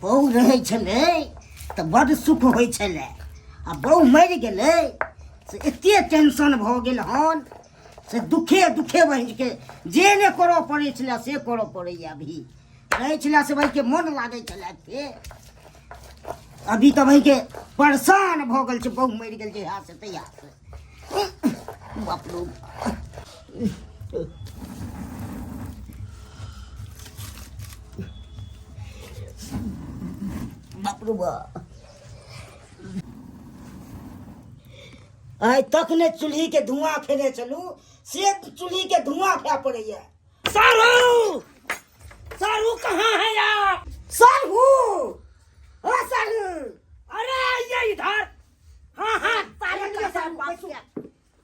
बहु रहै छलै तऽ बड्ड सुख होइ छलै आ बहु मरि गेलै से एते टेंशन भऽ गेल हन से दुखे दुखे बहिनके जे नहि करऽ पड़ै छलै से करऽ पड़ैए अभी। रहै छलै से भाइके मन लागै छलै से अभी तऽ भाइके परेशान भऽ गेल छै बहु मरि गेल जहिया से तहिया से। बाप रौ। बाप रौ बा। आइ तक ने चूल्ही के धुआं खेने छलू से चूल्ही के धुआं खाय पड़ैया। सारू, सारू कहाँ है यार? सारू, ओ सारू, अरे आइए इधर। हाँ हाँ सारे बैठिए का सारू, बाप। बैठो।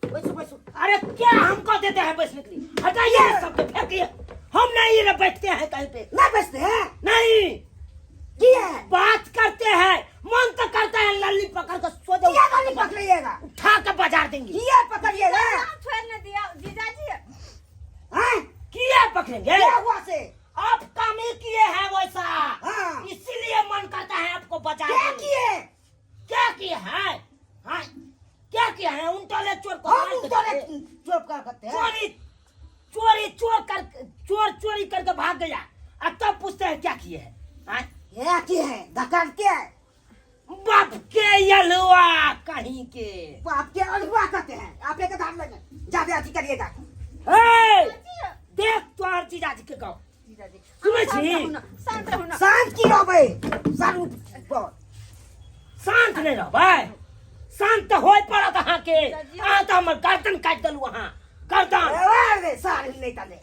बैठो, बैठो। अरे क्या हमको देते हैं बैठने के लिए? हटाइए सबके, फेंकिए। हम नहीं इधर बैठते हैं कहीं पे। नहीं बैठते हैं? नहीं। की है? बात करते हैं, मन तो करता है लल्ली पकड़ कर सो जाओ। क्या लल्ली पकड़िएगा? उठा के बाजार देंगे। किया पकड़िएगा? छोड़ न दिया जीजाजी। हाँ? किया पकड़ेंगे? क्या हुआ से? आप काम ही किए हैं वैसा। हाँ। इसीलिए मन करता है आपको बचा क्या देंगे। किए? क्या किए हैं? हाँ? क्या किए हैं? उनटले चोर को हम मार के उनटले देते। चोर क्या करते हैं? चोरी, चोरी, चोर कर, चोर चोरी करके भाग गया और तब पूछते हैं क्या किए हैं? हाँ? क्या किए हैं? धक्का किया है? बाप के यलुआ कहीं के। बाप के अलुआ कहते हैं। आप एक धाम लेंगे ज्यादा अथी करिएगा। ए, देख तो और जीजाजी के गाँव। जीजाजी, सुनै शांत छी? रहू ना, शांत रहू ना। शांत की रहबै? शांत बहुत। शांत नहीं रहबै? शांत तऽ होय पड़त अहाँके। जीजाजी। अहाँ तऽ हमर गर्दन काटि देलहुँ अहाँ। गर्दन। अरे, सारी नहीं तले।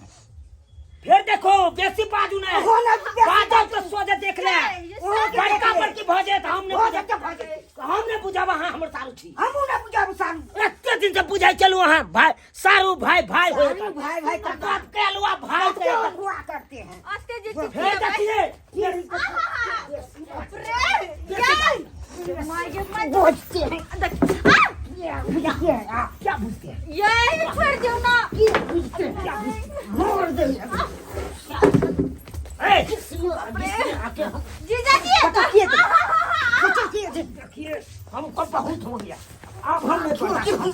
फिर देखो बेसी बाजू नहीं। हो ना, बेसी बाजू बाजू। तो सोझे देख ले। ये ओ, सब बड़का देख ले। बड़की भऽ जायत, हम नहि भऽ बुझब। जेतै, भऽ जेतै। हम नहि बुझब अहाँ हमर सारू छी। हमहूँ नहि बुझब सारू। एते दिन से बुझै चलू अहाँ भाई सारू भाई भाई हो। सारू भाई भाई करते। बाप के अलुआ भाई बाप के के अलुआ करते हैं। अस्ते जी फिर चिचिया देखिए। रे, ये। माय गे, my गे। बुझते हैं। देख, आ! ये बुझते हैं, आप क्या बुझते हैं? ये छोड़ दियो ना। की बुझते हैं? क्या बुझते हैं? मोड़ दे। ए, आके हम जीजाजी, पता किए थे? आ, हा, हा, हा। पता किए थे? देखिए हमको बहुत हो गया, अब हम नहीं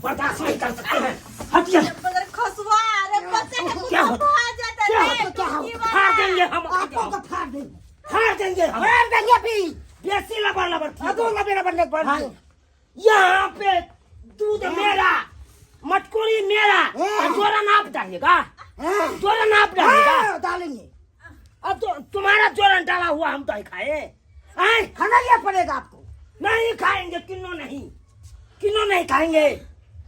बर्दाश्त नहीं कर सकते हैं। हटिए। बगैर खसुआ, अरे बच्चे के क्या कुछ होता? आ जाता क्या है। होता? क्या होता? की बात? फाड़ देंगे हम। आपको तो फाड़ देंगे। फाड़ देंगे हम। फाड़ देंगे अभी। बेसी लबर लबर किए। अदो लबर लबर नहीं बढ़। हाँ। यहाँ पे दूध मेरा, मटकुरी मेरा, हाँ। और जोरन आप डालिएगा। हाँ। जोरन आप डालिएगा। हाँ, डालेंगे। अब तो तुम्हारा जोरन डाला हुआ हम तो ही खाए। आए? खाना लिया पड़ेगा आपको। नहीं खाएंगे, किन्नो नहीं, किन्नो नहीं खाएंगे।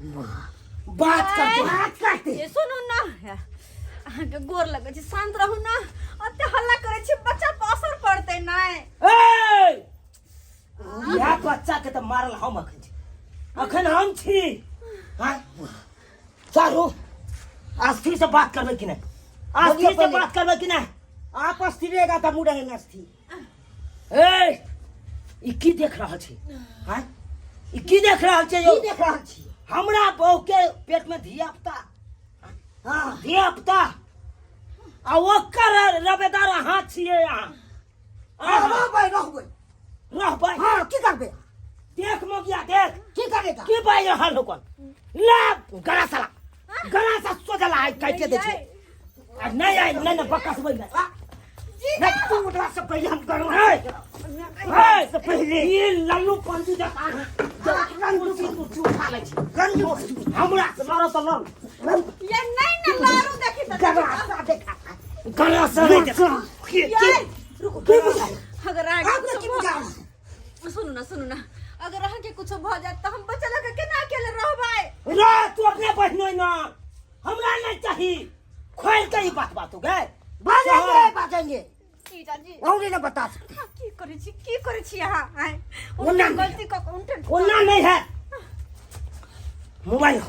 बात करते हैं। बात करते हैं। ये सुनू ना, अहाँके गोर लगै छी, शांत रहू ना। अते हल्ला करै छी, बच्चा पर असर पड़तै नै। ए! इएह बच्चा के तऽ मारल हम अखन छी, अखन हम छी। हाँ? सारू, अस्थिर से बात करबै कि नहि? अस्थिर से बोलिए। बात करबै कि नहि? आप अस्थिर रहेगा तऽ हमहूँ रहेंगे अस्थिर। ए, ई की देख रहल छी? हाँ? ई की देख रहल छी यौ? की देख रहल छी? हमरा बहू के पेट में धिया पुता। हाँ। धिया पुता। आ ओकर रबेदार अहाँ छियै अहाँ। हाँ, रहबै, रहबै। रहबै? हाँ, की करबै? देख मोगिया, देख। की करेगा? की बाजि रहल हो कोन? ले, गला साला। गला सा सोझला आइ काटि दै छै। आ नहि आइ, नहि, नहि, बकसबै नहि। नहीं, तू उठला से पहले हम करू। हे, हे, से पहले। ई लल्लू पंजू जकाँ अहाँ कुर्सी तुर्सी उठा लै छी। रंजू कुर्सी। हमरा से लड़ो तऽ लड़ू। ये नहीं ना लारू देखी तऽ गला सा देखा। गला सा नहि देखा। ये, की की बुझाइ? अगर अहाँके आपने कुछो की भऽ- बुझाइ? सुनू ना, सुनू ना, अगर अहाँके कुछो भऽ जायत तऽ हम बच्चा लऽ कऽ केना अकेले रहबै? रे, तू अपने बहिनोइ ना, हमरा नहीं चाही। खोल के ई बात बात हो गए। बाजेंगे, बाजेंगे। जीजाजी। और नहीं बता सकते। अहाँ की करै छी, की करै छी अहाँ? आँय, ओना उनका नहीं। गलती कऽ कऽ उनटे ओना नहीं है। मोबाइल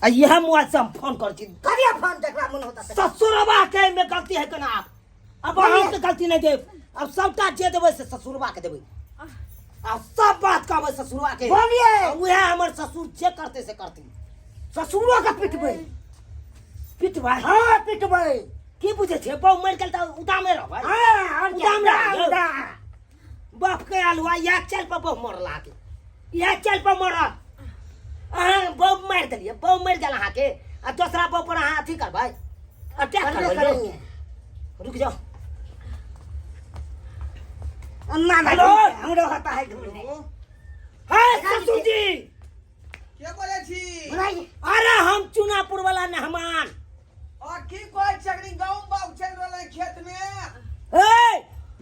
आ यह मोबाइल से हम फोन कर छी। करिए फोन, जकरा मन होता तकरा। ससुरबा के में गलती है केना आप? अब अहाँ के गलती नहीं देब। अब सबटा जे देबै से ससुरबा के देबै। आ सब बात कहबै ससुरबा के। बोलिए। आ उएह हमर ससुर जे करतै से करतै। ससुरो के पिटबै। पिटबै? हाँ, पिटबै। की बुझै छियै बहु मरि गेल तऽ उदामे रहबै हाँ, और क्या? उदाम रहबै उदाम। बाप के आलुआ इएह चल पर बहु मरल अहाँके इएह चल पर मरल अहाँ बहु मारि देलियै बहु मरि गेल अहाँके आ दोसरा बहु पर अहाँ अथी करबै अटैक करबे करबै यौ। करेंगे। रुकि जाओ अन्ना ना हेलो? हमरो होता है ढूंढने हे ससुर जी के बोलै छी बुलाइए। अरे हम चुनापुर वाला मेहमान आ की कहै छी अखनी गहूम बाग चलि रहल है खेत मे ए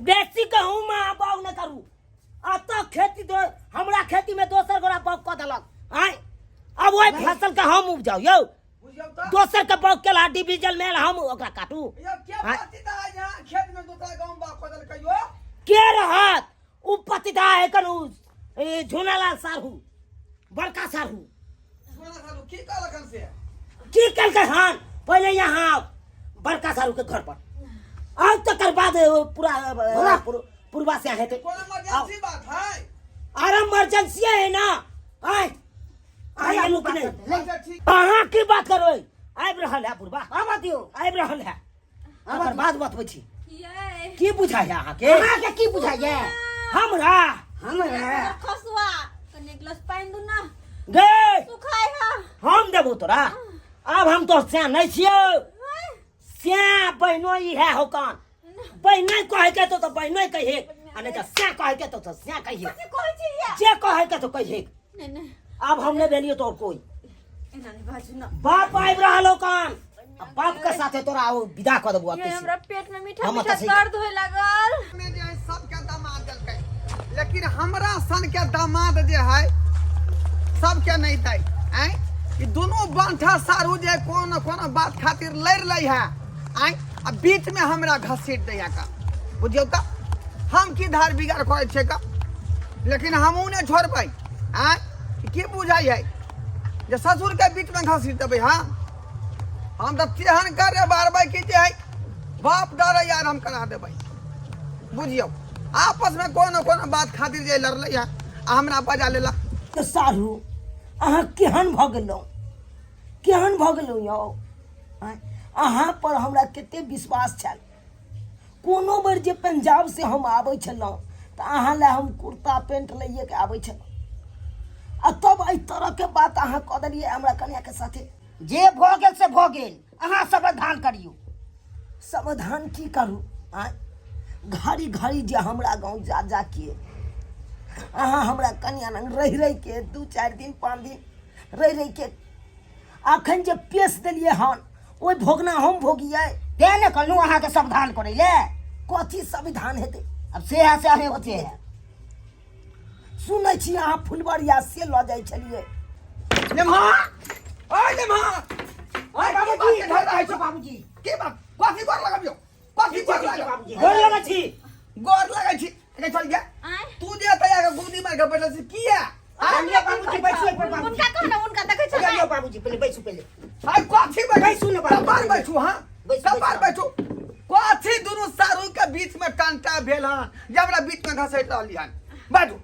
बेसी गहूम अहाँ बाग नहि करू अतऽ खेती दो हमरा खेती में दोसर गोरा बाग कऽ देलक आँय अब ओहि फसल के हम उपजाउ यौ बुझियौ तऽ दोसर के बाग केला डिवीजन में हम ओकरा काटू यौ के आँय? पतिता है यहाँ खेत में दोसरा गहूम बाग कऽ देलकै यौ के रहत उ पतिता है कन उ ए, झुनालाल साहू बड़का साहू सुना सालू की कहलखन से की केलकै हन पहिले यहाँ आउ बड़का साहू के घर पर आउ तकर बाद पूरा पूर्वा से हेतै कोनो इमरजेंसी बात है अरे इमरजेंसी है ना आय आय आलू कि नहीं अच्छा ठीक अहाँ की बात करबै आबि रहल है बुढ़बा आबऽ दियौ आबि रहल है तकर बाद बतबै छी ये की बुझाइ है अहाँके अहाँके की बुझाइए हमरा हमरा खसुआ कने गिलास पानि दू ना गे सुखाय हा हम देबो तोरा आब हम तो स्या नहीं छियौ स्या बहिनो ई है हो कान बहिनो कहै के तो बहिनो कहिए आ नहीं तो स्या कहै के तो स्या कहिए कथी कहै छी ये जे कहै के तो कहिए नहीं नहीं आब हम नहीं भेलियो तोर कोई एना नहीं बाजू ना बाप आबि रहल हो कान आ बाप के साथे तोरा ओ विदा कऽ देबो ये अते से। हमरा पेट में मीठा हम मीठा अतऽ से- दर्द होए लागल में जे है सबके दामाद देलकै लेकिन हमरा सन के दामाद जे है सबके नहीं दै आँय ई दुनू बंठा सारू जे कोनो न कोनो बात खातिर लड़ि लै है आँय आ बीच में हमरा घसीट दै है का बुझियौ तऽ हम की धार बिगाड़ करै छियै का लेकिन हमहूँ नहि छोड़बै आँय की बुझाइ है जे ससुरके बीचमे घसीट देबै हँ हम तऽ तेहन करे बारबै कि जे है बाप डरे यार हम करा देबै बुझियौ आपसमे कोनो कोनो बात खातिर जे लड़लै है आ हमरा बजा लेला तऽ साढ़ू अहाँ केहन भऽ गेलहुँ केहन भऽ गेलहुँ यौ आँय? अहाँ पर हमरा कते विश्वास छल कोनो बेर जे पंजाबसँ हम आबै छलहुँ तऽ अहाँ लए हम कुर्ता पेंट लैएके आबै छलहुँ आ तब एहि तरहके बात अहाँ कऽ देलियै हमरा कनियाके साथे जे भऽ गेल से भऽ गेल अहाँ समाधान करियौ समाधान की करू आँय घड़ी घड़ी जे हमरा गाँव जा जाके अहाँ हमरा कनिया लग रहि रहिके 2-4 दिन 5 दिन रहि रहिके अखन जे पेश देलियै हन ओहि भोगना हम भोगियै तें ने कहलहुँ अहाँके सावधान करै लए कथी संविधान हेतै अब से है से अहें होते है सुनै छी अहाँ फुलबरिया से लऽ जाइ छलियै नेमहा ओए नेमहा ओए बाबूजी, बाबूजी के घर रहै छौ बाबूजी की बात कथी गोर लगबियौ कथी गोर लगबियौ बाबूजी गोर लगै छी गोर लगै छी एके चल गया आँय तू जे तैयार के गुदी मार के बैठल छी किया आइए बाबूजी बैसू एक बेर बाबूजी उनका कहो ना उनका देखै छौ आइए बाबूजी पहिले बैसू पहिले हाय कथी बैठू बैसू ने बाबू। कपार बैठू हां बैसू, कपार बैसू। बैठू कथी दुनू सारू के बीच में टंटा भेल हन जे हमरा बीच में घसैट रहली हन बाजू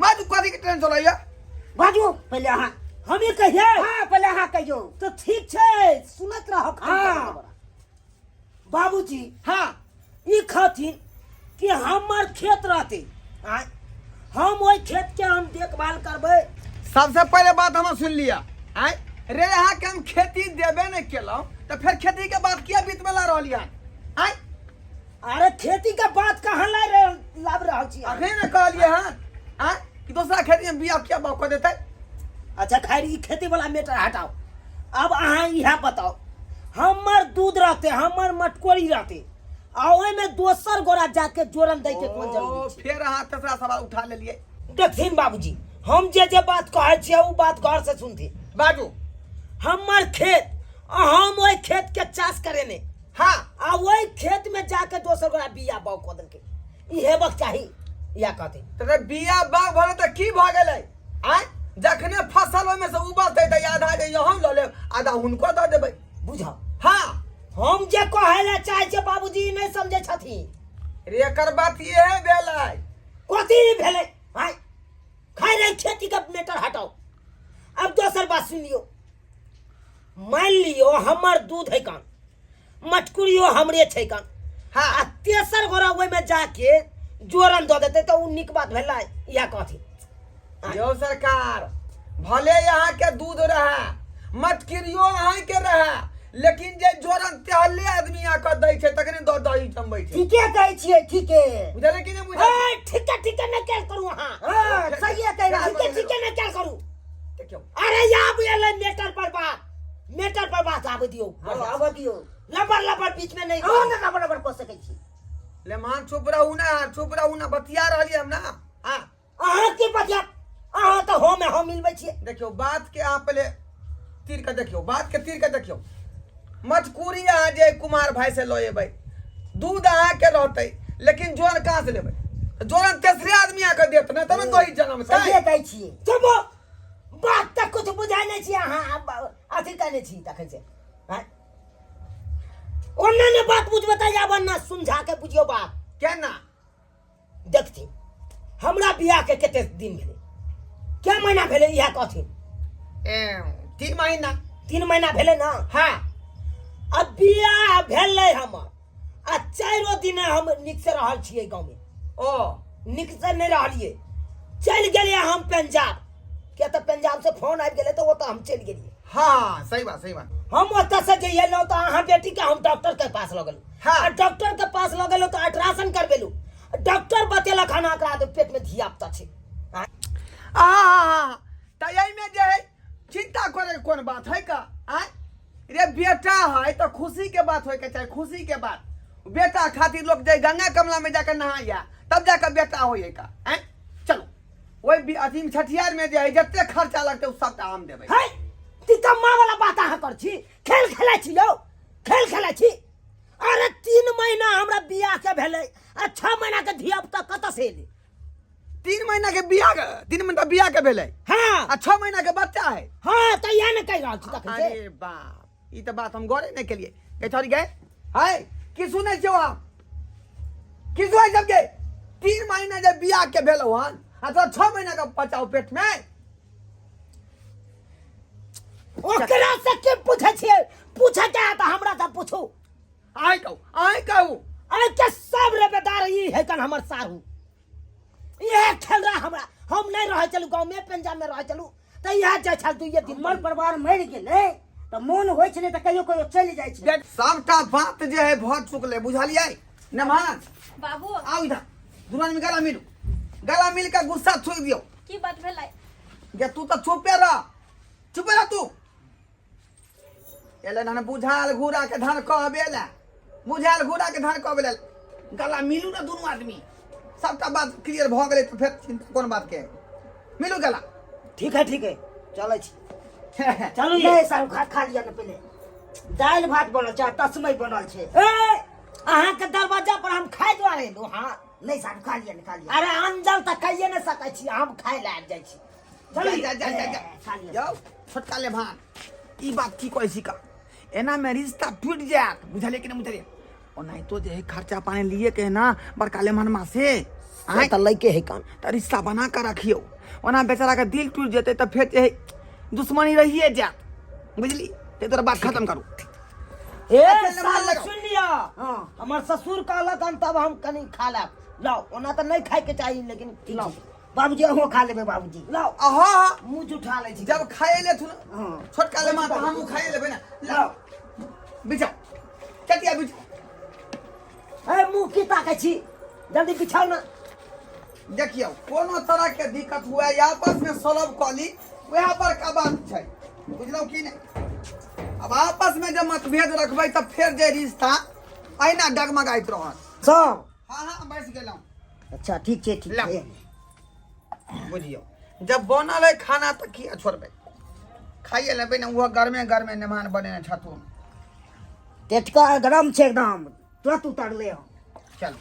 बाजू कथी के ट्रेन चलैया बाजू पहिले अहाँ हम ई कहियै हाँ पहिले अहाँ कहियौ तऽ ठीक छै सुनैत रहब हाँ। बाबूजी हाँ ई कहथिन कि हमर खेत रहतै आँय हम ओहि खेत के हम देखभाल करबै सबसे पहले बात हम सुन लिया आय रे अहाँ के हम खेती देबे नहीं केलहुँ तऽ फेर खेती के बात किया बीच में ला रहली हन आय अरे खेती के बात कहाँ ला लाब रहल छी अहाँ? अखने ने कहलिए हन आय कि दोसरा खेती में बिया किया बाग कऽ देतै अच्छा खैर ई खेती वाला मैटर हटाओ अब अहाँ इएह बताओ हमर दूध रहते हमर मटकोरी रहते आ ओहिमे दोसर गोरा जाके जोरन दै के कोन ओ जरूरी छै फेर अहाँ तेसरा सवाल उठा लेलिए देखथिन बाबूजी हम जे जे बात कहै छियै ओ बात गौर से सुनथिन बाजू हमर खेत आ हम ओहि खेत के चास करेने हाँ आ ओहि खेत में जाके दोसर गोरा बिया बाग कऽ देलकै ई हेबक चाही इएह कहथिन तऽ रे बिया बाग भऽ गेलै तऽ की भऽ गेलै आँय जखने फसल ओहिमे से उबलतै तऽ आधा जे हम लऽ लेब आधा हुनको दऽ देबै बुझऽ हाँ हम जे कहै लए चाहै छियै बाबूजी ई नहि समझै छथिन रे एकर बात इहे भेलै कथी भेलै आँय खाइ रहे खेती के मैटर हटाओ अब दोसर बात सुन लियौ मान लियौ हमर दूध है कान मटकुरियो हमरे छै कन। हाँ। आ तेसर गोरा ओहिमे जाके जोरन दऽ देतै तऽ ओ नीक बात भेलै, इएह कहथिन। यौ सरकार, भले यहाँ के दूध रहे, मटकिरियो अहाँ के रहे, लेकिन जे जोरन तेहले आदमी आके दै छै तखने दऽ दही जमबै छै। ठीके कहै छियै, ठीके। बुझलियै कि नहि बुझलियै? ए, ठीके ठीके नहि कयल करू अहाँ। हँ, सहिए कहि रहल ठीके छियै। ठीके नहि कयल करू। देखियौ। अरे आब एलै मेटर पर बात, मेटर पर बात आबै दियौ। हँ, आबऽ दियौ। लबर लबर बीच में नहीं। अहाँ ने लबर लबर कऽ सकै छी। लेमान चुप रहू ना, चुप रहू ना, बतिया रहलियै हम ना। हाँ। अहाँ की बतिया, अहाँ तऽ हम हम मिलबै छियै। देखियौ बात के अहाँ पहिले तीर के देखियौ, बात के तीर के देखियौ। मटकुरी अहाँ जे कुमार भाई से लऽ एबै, दूध अहाँके रहतै, लेकिन जोरन कहाँ से लेबै? जोरन तेसरे आदमी अहाँके देत ने, तब ने दही जनमतै। सहिए कहै छियै। चुप, बात तऽ कुछ बुझाइ नहि छी अहाँ, अथी कहने छी तखन से। आँय? ओन्ने ने बात बुझबै तऽ आब ना समझा के बुझियौ बात। केना? देखथिन हमरा बियाह के कते दिन भेलै, क्या महीना भेलै, इएह कहथिन। ए, 3 महीना। 3 महीना भेलै ना? हाँ। आ बियाह भेलै हमर आ 4 दिन हम नीक से रहल छियै गाँव में। ओ। नीक से नहि रहलियै, चलि गेलियै हम पंजाब। किया तऽ पंजाब से फोन आबि गेलै तऽ ओतऽ हम चलि गेलियै। हाँ, सही बात, सही बात। हम ओतऽ से जे एलहुँ तऽ अहाँ बेटी के हम डॉक्टर के पास लऽ गेलहुँ। हाँ। आ डॉक्टर के पास लऽ गेलहुँ तऽ अल्ट्रासाउंड करबेलहुँ। डॉक्टर बतेलक हन एकरा तऽ पेट में धिया पुता छै। आहा, तऽ एहिमे जे है चिंता करे के कोन बात है का? आँय रे, बेटा है तऽ खुशी के बात होय के चाही, खुशी के बात। बेटा खातिर लोग जे गंगा कमला में जाकर नहाया तब जाकर बेटा होय का। आँय चलो ओहि अथी में छठियार में जे है जते खर्चा लगतै ओ सबटा हम देबै। है तितम्मा वाला बात अहाँ कर छी, खेल खेलै छी यौ, खेल खेलै छी। अरे 3 महीना हमरा बियाह के भेलै आ 6 महीना के धिया पुता कतऽ से एलै? 3 महीना के बियाह के, 3 महीना बियाह के भेलै। हाँ। आ 6 महीना के बच्चा है। हाँ, तऽ इएह ने कहि रहल छी तखन से। अरे बाप, ई तऽ बात हम गौरे नहि केलियै। गै छौड़ी गै, है की सुनै छियौ अहाँ? की सुनै सब के? 3 महीना जे बियाह के भेलौ हन आ तोरा 6 महीना के बच्चा पेट में। ओकरा से के पूछै छियै? पूछै के है तऽ हमरा से पूछू। आइ कहू, आइ कहू। अरे के सब रेबेदार ई है कन हमर साहू। इएह खेल रहा हमरा, हम नहीं रहे चलू गाँव में, पंजाब में रहे चलू तऽ इएह जाइ छल दुइये दिन। हमर परिवार मरि गेलै तऽ मोन होइ छलै तऽ कहियो कहियो चलि जाइ छलै। देख, सबटा बात जे है भऽ चुकलै, बुझलियै? नमहर बाबू आउ इधर, दुनू आदमी गला मिलू, गला मिल के गुस्सा थूक दियौ। की बात भेलै? गे तू तऽ चुपे रह, चुपे रह तू। एलै हन बुझाल घूरा के धन कहबे ला, बुझाल घूरा के धन कहबे ला। गला मिलू ना दुनू आदमी, सबटा बात क्लियर भऽ गेलै तऽ फेर चिंता कोन बात के? मिलू गला। ठीक है, ठीक है, चलै छी। चलू ये। नहीं साहब, खा लिअ ने पहिले। दालि भात बनल छै आ तस्मै बनल छै। ए, अहाँके दरवाजा पर हम खाइ दुआरे एलहुँ। हाँ। नहीं साहब, खा लिअ ने, खा लिअ। अरे अंजल तऽ खाइए नहि सकै छी, हम खाइ लए आबि जाइ छी। जा, जा, जा, जा, जा। खा लिअ। यौ छोटका ले भान, ई बात की कहै छी का? एना में रिश्ता टूटि जायत, बुझलियै कि नहि बुझलियै? ओनाहितो जे है खर्चा पानी लिए के है ना बड़का लेमहनमा से, आँय तऽ लैके है कान, तऽ रिश्ता बना कऽ रखियौ। ओना बेचारा के दिल टूटि जेतै तऽ फेर जे है दुश्मनी रहिए जायत, बुझली? ताहि दुआरे बात खत्म करू। ए, अच्छा, साला, नमहर लगाउ। सुन लिअ। हाँ। हमर ससुर कहलक हन तब हम कनि खा लेब। लाउ, ओना तऽ नहि खायके चाही लेकिन ठीक लाउ। छै। बाबूजी, अहूँ खा लेबै बाबूजी। लाउ। अहाँ मुँह जुठा लै छी। जब खाए लेथुन हाँ। छोटका लेमा तऽ हमहूँ खाए लेबै ने। लाउ बिछाउ, चटिया बिछाउ। ए, मुँह की ताकै छी? जल्दी बिछाउ ने। देखियौ कोनो तरह के दिक्कत हुए आपस में सॉल्व कऽ ली, वएह बड़का बात छै, बुझलहुँ कि नहि? अब आपस में जब मतभेद रखबै तऽ फेर जे रिश्ता अहिना डगमगाइत रहत। सब? हाँ, हाँ, बैस गेलहुँ। अच्छा ठीक छै, ठीक लाउ। छै। बुझियौ जब बनल है खाना तऽ किया छोड़बै, खाइए लेबै ने। ओहो गरमे गरमे मेहमान बनेने छथुन। टेटका गरम छै एकदम, तुरंत उतरले हन। चलू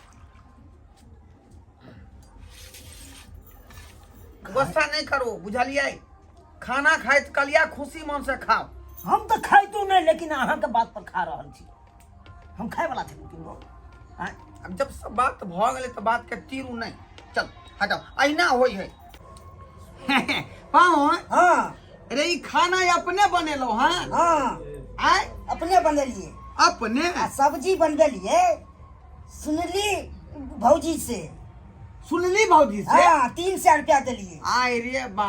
गुस्सा नहि करू, बुझलियै? खाना खाइत कलिया खुशी मन से खाओ। हम तऽ खाइतो नहि, लेकिन अहाँके बात पर खा रहल छी। हम खाय वाला छी किनको? आँय? अब जब सब बात भऽ गेलै तऽ बात के तीरू नहि, चल हटाओ, अहिना होइ है। पाहुन। हाँ। रे ई खाना अपने बनेलहुँ हँ? हाँ। आँय? अपने बनेलिए। अपने आ सब्जी बनबेलिए सुनली भौजी से। सुनली भौजी से? हाँ, 300 रुपया देलिए। आय रे बा।